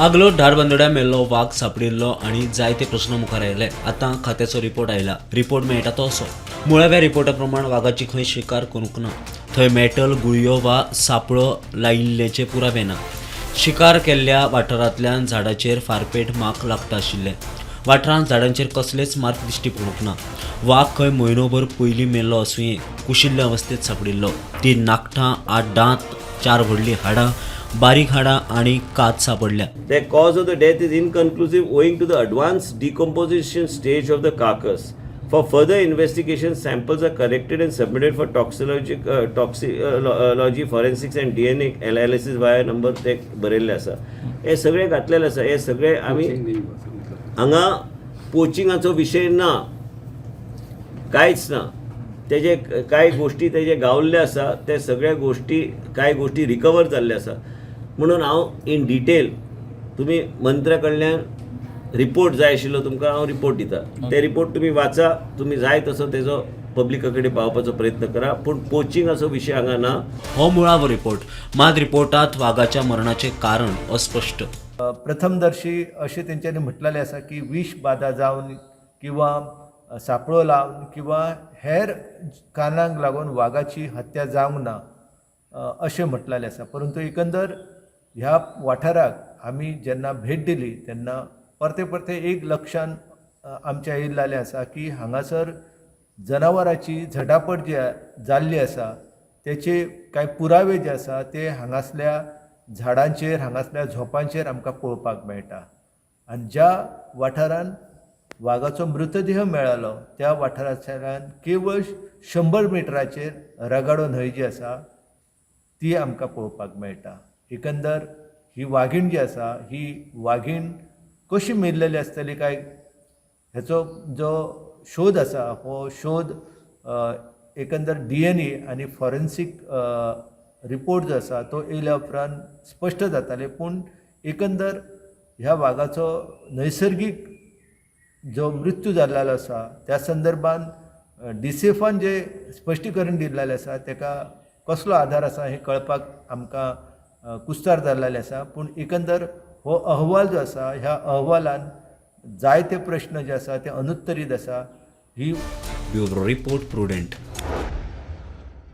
आगलो धारबांदोड्या मेल्लो वाग सापडिल्लो आनी जायते प्रस्न मुखार आयले. आतां खात्याचो रिपोर्ट आयला. रिपोर्ट मेळटा तो असो: मुळाव्या रिपोर्टा प्रमाण वागाची खंय शिकार करूंक ना. थंय मेटल, गुळयो वा सापळो लायिल्ल्याचे पुरावे ना. शिकार केल्ल्या वाठारांतल्यान झाडाचेर फारपेट मार्क लागता आशिल्ले. वाठारांत झाडांचेर कसलेच मार्क दिश्टी पडूंक ना. वाग खंय म्हयनोभर पयलीं मेल्लो आसुंये. कुशिल्ले अवस्थेत सापडिल्लो. तीन नाखटां, आठ दांत, चार व्हडलीं हाडां, बारीक हाडां आनी कात सापडल्या. The cause of the death is inconclusive owing to the advanced decomposition stage of the carcass. For further investigation, samples are collected and submitted for toxicology, forensics and DNA analysis via number. ते बरयल्ले आसा. हे सगळे घातलेले आसा. हे सगळे आमी हांगा पोचिंगाचो विशय ना, कांयच ना. तेजे कांय गोश्टी तेजे गावल्ले आसा, ते सगळ्या गोश्टी, कांय गोश्टी रिकवर जाल्ले आसा. म्हणून हांव इन डिटेल, तुमी मंत्र्या कडल्यान रिपोर्ट जाय आशिल्लो तुमकां, हांव रिपोर्ट दिता. ते रिपोर्ट तुमी वाचा. तुमी जाय तसो तेजो पब्लिका कडेन पावपाचो प्रयत्न करा, पूण पोचिंगाचो विशय हांगा ना. हो मुळावो रिपोर्ट. मात रिपोर्टात वागाच्या मरणाचें कारण अस्पश्ट. प्रथमदर्शी अशें तेंच्यांनी म्हटलेलें आसा की विश बादा जावन किंवा सापळो लावन किंवा हेर कारणांक लागून वागाची हत्या जावंक ना अशें म्हटलेलें आसा. परंतु एकंदर ह्या वाठाराक आमी जेन्ना भेट दिली तेन्ना परते परते एक लक्षान आमच्या येयल्लें आसा की हांगासर जनावरांची झटापट जी जाल्ली आसा, तेचे कांय पुरावे जे आसा ते हांगासल्या झाडांचेर, हांगासल्या झोपांचेर आमकां पळोवपाक मेळटा. आनी ज्या वाठारान वागाचो मृतदेह मेळ्ळो त्या वाठारांतल्यान केवळ 100 मिटराचेर रगाडो न्हंय जी आसा ती आमकां पळोवपाक मेळटा. एकंदर ही वागीण जी आसा, ही वागीण कशी मेल्लेली आसतली काय, हेचो जो शोध आसा, हो शोध एकंदर डीएनए आनी फॉरेन्सीक रिपोर्ट जो आसा तो येयल्या उपरांत स्पश्ट जातालें. पूण एकंदर ह्या वागाचो नैसर्गीक जो मृत्यू जाल्लो आसा त्या संदर्भान डीसीएफान जे स्पश्टीकरण दिल्लेलें आसा तेका कसलो आधार आसा हें कळपाक आमकां कुस्तार जाल्लेलें आसा. पूण एकंदर हो अहवाल जो आसा, ह्या अहवालान जायते प्रश्न जे आसा ते अनुत्तरीत आसा. ही ब्युरो रिपोर्ट, प्रुडंट.